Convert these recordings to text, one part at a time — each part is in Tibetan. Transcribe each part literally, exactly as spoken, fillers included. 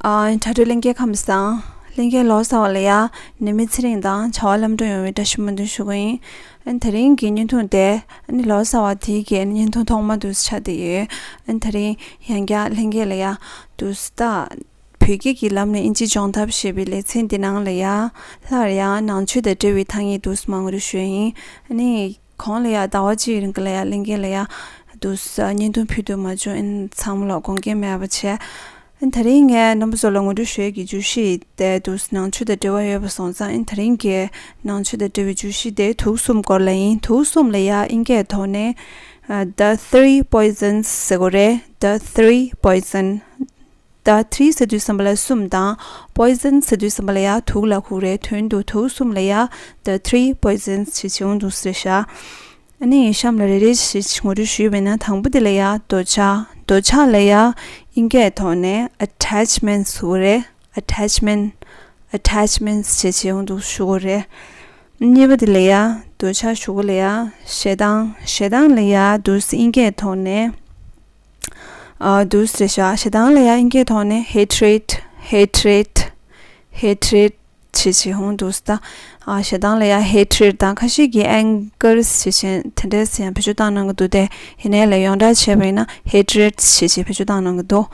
ཨ། དྲ་གྲོགས་ལྷན་རྒྱས་ཁམས་བཟང་། ལྷན་རྒྱས་ལོ་གསར་བ་ལ་ཡ་ནད་མེད་ཚེ་རིང་དང་བྱ་བ་ལམ་འགྲོ་ཡོང་བའི་བཀྲ་ཤིས་སྨོན་འདུན་ཞུ་གི་ཡིན། ཨ། དེ་རིང་གི་བརྙན་ཐུང་དེ་ཨ་ནི་ལོ་གསར་བ་དེའི་གི་བརྙན་ཐུང་ཐོག་མ་དུ་ཆགས་བསྡད་ཡོད། ཨ། དེ་རིང་ཡང་བསྐྱར་ལྷན་རྒྱས་ལ་ཡ་དུ་ད་བོད་སྐད་ཀྱི་ལམ་ནས་ཨིན་ཇི་སྦྱོང་ཐབས་ཞེས་པའི་ལེ་ཚན་འདི་ནང་ལ་ཡ་སླར་ཡང་ནང་ཆོས་དང་འབྲེལ་བའི་ཐ་སྙད་དུ་མ་ངོ་སྤྲོད་ཞུ་ཡ་ཡིན། ཨ་ནི། གོང་ལ་ཡ་ཟླ་བ་གཅིག་རིང་གི་ལ་ཡ་ལྷན་རྒྱས་ལ་ཡ་དུ་ས་བརྙན་ཐུང་ཕུལ་དུ་མ་བྱུང་། ཨན་ཚང་མ་ལ་དགོངས་འགལ་མེད་པ་བྱས། ཨན་དེ་རིང་ངས་རྣམ་པ་ཚོ་ལ་ངོ་སྤྲོད་ཞུ་ཡས་ཀྱི་བརྗོད་གཞི་དེ་དུ་ནང་ཆོས་དང་འབྲེལ་བ་ཡོད་པ་སོང་ཙང་། ཨན་དེ་རིང་གི་ནང་ཆོས་དང་འབྲེལ་བའི་བརྗོད་གཞི་དེ་དུག་གསུམ་སྐོར་ལ་ཡིན། དུག་གསུམ་ལ་ཡ་ཨིན་སྐད་ཐོག་ནས་ཨ། The Three Poisons ཟེར་གོ་རེད། The Three Poison། The three ཟེར་དུས་ཙམ་པ་ལ་གསུམ་དང་། Poison ཟེར་དུས་ཙམ་པ་ལ་ཡ་དུག་ལ་གོ་རེད། དོན་དུ་དུག་གསུམ་ལ་ཡ་The Three Poisons ཞེས་བྱས་འོང་འདུག་ཟེར་ཤག་ཨ་ནི་གཤམ་ལ་རེ་རེ་བཞིན་ངོ་སྤྲོད་ཞུས་པས་ན། དང་པོ་དེ་ལ་ཡ་འདོད་ཆགས། འདོད་ཆགས་ལ་ཡ་ཨིན་སྐད་ཐོག་ནས་Attachment ཟེར་གོ་རེད། Attachment། Attachments ཞེས་བྱས་འོང་འདུག་ཞུ་གོ་རེད། གཉིས་པ་དེ་ལ་ཡ་འདོད་ཆགས་ཞུ་གོ་ལ་ཡ་ཞེ་སྡང་། ཞེ་སྡང་ལ་ཡ་དུ་ཨིན་སྐད་ཐོག་ནས། ཨ། དུ་ཟེར་ཤག་ཞེ་སྡང་ལ་ཡ་ཨིན་སྐད་ཐོག་ནས་Hatred། Hatred། Hatred ཞེས་བྱས་འོང་འདུག་ད། ཨ། ཞེ་སྡང་ལ་ཡ་Hatred དང་ཁ་ཤས་ཀྱིས་Anger ཞེས་བྱས་དེ་འདྲས་ཡང་བེད་སྤྱོད་བཏང་གནང་གི་འདུག་སྟེ། ཡིན་ནའི་ལ་ཡོངས་གྲགས་བྱས་པ་ཡིན་ན་Hatred ཞེས་བྱས་བེད་སྤྱོད་བཏང་གནང་གི་འདུག་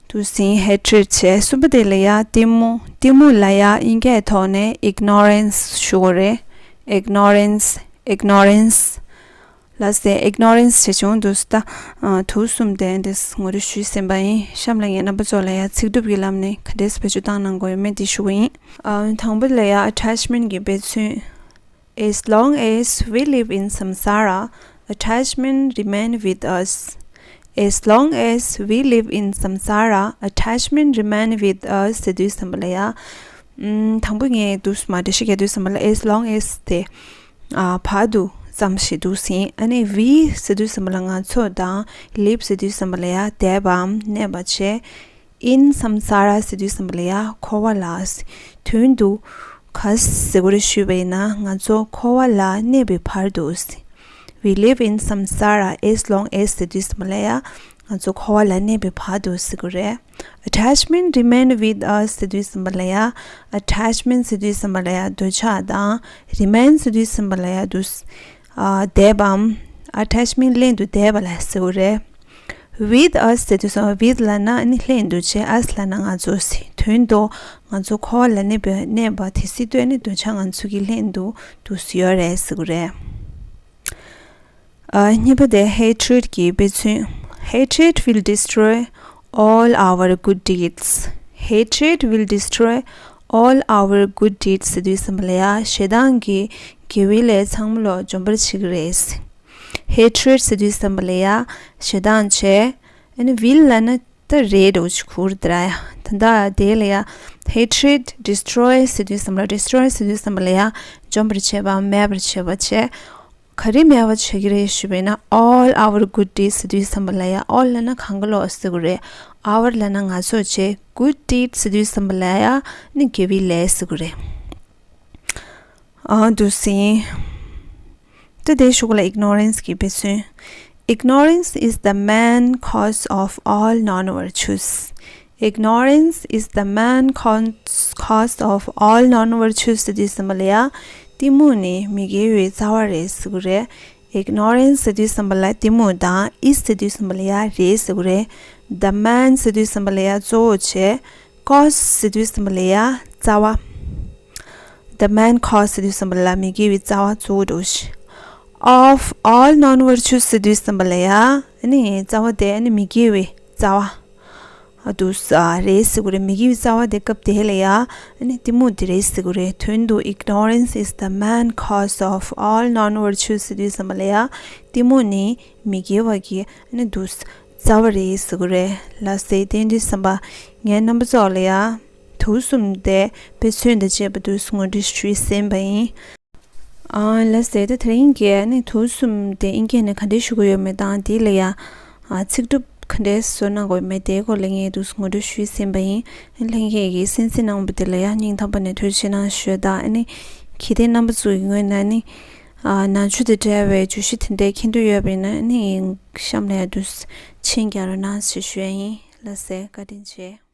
དུ་ཟིན་Hatred བྱས། གསུམ་པ་དེ་ལ་ཡ་གཏི་མུག་གཏི་མུག་ལ་ཡ་ཨིན་སྐད་ཐོག་ནས་Ignorance ཞུ་གོ་རེད། Ignorance། Ignorance། ལ་སེ་Ignorance ཞེས་བྱས་འོང་འདུག་ད། ཨ། དུག་གསུམ་དེ་འདྲས་ངོ་སྤྲོད་ཞུས་ཟིན་པ་ཡིན། གཤམ་ལ་ངས་རྣམ་པ་ཚོ་ལ་ཡ་ཚིག་གྲུབ་ཀྱི་ལམ་ནས་ག་འདྲས་བེད་སྤྱོད་བཏང་གནང་དགོས་ཡོད་མེད་དེ་ཞུ་གི་ཡིན། ཨ། དང་པོ་ལ་ཡ་Attachment གྱི་དཔེ་མཚོན། As long as we live in samsara, attachment remain with us. As long as we live in samsara, attachment remain with us ཟེར་དུས་ཙམ་པ་ལ་ཡ། ཨམ། དང་པོ་ངས་དུ་མ་འགྲེལ་བཤད་རྒྱག་དུས་ཙམ་པ་ལ་As long as དེ་ཨ། བར་དུ་ཙམ་ཞིག་འདུག་ཟིན། ཨ་ནི་We ཟེར་དུས་ཙམ་པ་ལ་ང་ཚོ་དང་། Live ཟེར་དུས་ཙམ་པ་ལ་ཡ་འདས་པའམ་གནས་པ་བྱས། In samsara ཟེར་དུས་ཙམ་པ་ལ་ཡ་འཁོར་བ་ལ། དོན་དུ་ག་ཟེར་དགོས་རེད་ཞུས་པ་ཡིན་ན། ང་ཚོ་འཁོར་བ་ལ་གནས་པའི་བར་དུ། We live in samsara as long as ཟེར་དུས་ཙམ་པ་ལ་ཡ་ང་ཚོ་འཁོར་བ་ལ་གནས་པའི་བར་དུ་ཟེར་དགོས་རེད། Attachment remain with us ཟེར་དུས་ཙམ་པ་ལ་ཡ། Attachment ཟེར་དུས་ཙམ་པ་ལ་ཡ་འདོད་ཆགས་དང་། Remain ཟེར་དུས་ཙམ་པ་ལ་ཡ་དུ། ཨ། འདས་པའམ། Attachment ལྷན་དུ་འདས་པ་ལ་ཟེར་དགོས་རེད། With us ཟེར་དུས་ཙམ། With ལབ་ན་ཨ་ནི་ལྷན་དུ་བྱས། Us ལབ་ན་ང་ཚོ་ཟེར། དོན་དུ་ང་ཚོ་འཁོར་བ་ལ་གནས་པའི་གནས་པ་དེ་སྲིད་དུ་ཨ་ནི་འདོད་ཆགས་ང་ཚོ་གི་ལྷན་དུ་དུ་ཡོད་རེད་ཟེར་དགོས་རེད། ཨ། གཉིས་པ་དེ་Hatred གྱི་དཔེ་མཚོན། Hatred will destroy all our good deeds. Hatred will destroy all our good deeds ཟེར་དུས་ཙམ་པ་ལ་ཡ་ཞེ་སྡང་གིས་དགེ་བའི་ལས་ཚང་མ་ལོ་འཇོམས་པར་བྱེད་ཀྱི་རེད། Hatred ཟེར་དུས་ཙམ་པ་ལ་ཡ་ཞེ་སྡང་བྱས། ཨ་ནི་will ལབ་ན་ད་རེད་འགྲོ་ཆུ་ཁུར་དེ་ར་ཡ། ད་ད་དེ་ལ་ཡ་Hatred destroy ཟེར་དུས་ཙམ་པ་ལ། Destroy ཟེར་དུས་ཙམ་པ་ལ་ཡ་འཇོམས་པར་བྱེད་པའམ་མེད་པར་བྱེད་པ་བྱས། ག་རེ་མེད་པ་བྱེད་ཀྱི་རེད་ཞུས་པས་ན། All our good deeds ཟེར་དུས་ཙམ་པ་ལ་ཡ། All ལབ་ན་གང་ག་ལོ་ཟེར་དགོས་རེད། Our ལབ་ན་ང་ཚོ་བྱས། Good deeds ཟེར་དུས་ཙམ་པ་ལ་ཡ་ནི་དགེ་བའི་ལས་ཟེར་དགོས་རེད། ཨ། འདུག་སེ་ཡིན། ད་དེ་ཞུ་གོ་ལ་Ignorance གྱི་དཔེ་མཚོན། Ignorance is the main cause of all non-virtues. Ignorance is the main cause, cause of all non-virtues ཟེར་དུས་ཙམ་པ་ལ་ཡ། གཏི་མུག་ནི་མི་དགེ་བའི་རྩ་བ་རེད་ཟེར་དགོས་རེད། Ignorance ཟེར་དུས་ཙམ་པ་ལ་གཏི་མུག་དང་། Is ཟེར་དུས་ཙམ་པ་ལ་ཡ་རེད་ཟེར་དགོས་རེད། The main ཟེར་དུས་ཙམ་པ་ལ་ཡ་གཙོ་བོ་བྱས། Cause ཟེར་དུས་ཙམ་པ་ལ་ཡ་རྩ་བ། The main cause ཟེར་དུས་ཙམ་པ་ལ་མི་དགེ་བའི་རྩ་བ་གཙོ་བོ་འགྲོ་ཞིང་། Of all non-virtues ཟེར་དུས་ཙམ་པ་ལ་ཡ་ཨ་ནི་རྩ་བ་དེ་ཨ་ནི་མི་དགེ་བའི་རྩ་བ་ཨ་དུ་ས་རེད་ཟེར་དགོས་རེད། མི་དགེ་བའི་རྩ་བ་དེ་སྐབས་དེ་ལ་ཡ་ཨ་ནི་གཏི་མུག་དེ་རེད་ཟེར་དགོས་རེད། དོན་དུ་Ignorance is the main cause of all non-virtues ཟེར་དུས་ཙམ་པ་ལ་ཡ་གཏི་མུག་ནི་མི་དགེ་བ་གི་ཨ་ནི་དུ་རྩ་བ་རེད་ཟེར་དགོས་རེད། ལགས་སེ། དེ་འདྲ་བསམ་པ་ངས་རྣམ་པ་ཚོ་ལ་ཡ་དུག་གསུམ་དེ་དཔེ་མཚོན་དང་བཅས་པ་དུ་ངོ་སྤྲོད་ཞུས་ཟིན་པ་ཡིན། ཨ། ལགས་སེ། ད་དེ་རིང་གི་ནི་དུག་གསུམ་དེ་ཨིན་སྐད་ནས་ག་འདྲ་ཞུ་གི་ཡོད་མེད་དང་དེ་ལ་ཡ་ཨ་ཚིག་གྲུབ་ག་འདྲ་བཟོ་གནང་དགོས་མེད་དེའི་སྐོར་ལ་ངས་དུ་ངོ་སྤྲོད་ཞུས་ཟིན་པ་ཡིན། ལྷན་རྒྱས་ཀྱིས་གསན་གཟིགས་གནང་བ་དེ་ལ་ཡ་སྙིང་ཐག་པ་ནས་ཐུགས་རྗེ་གནང་ཞུ་ཡ་དང་། ཨ་ནི་གལ་ཏེ་རྣམ་པ་ཚོ་ཡི་ངོས་ནས་ནི་ཨ་ནང་ཆོས་དང་འབྲེལ་བའི་བརྗོད་གཞི་དེ་འདྲའི་མཁྱེན་འདོད་ཡོད་པ་ཡིན་ན་ནི་གཤམ་ལ་ཡ་དུ་མཆན་རྒྱག་རོགས་གནང་ཞེས་ཞུ་ཡ་ཡིན། ལགས་སེ། བཀའ་དྲིན་ཆེ།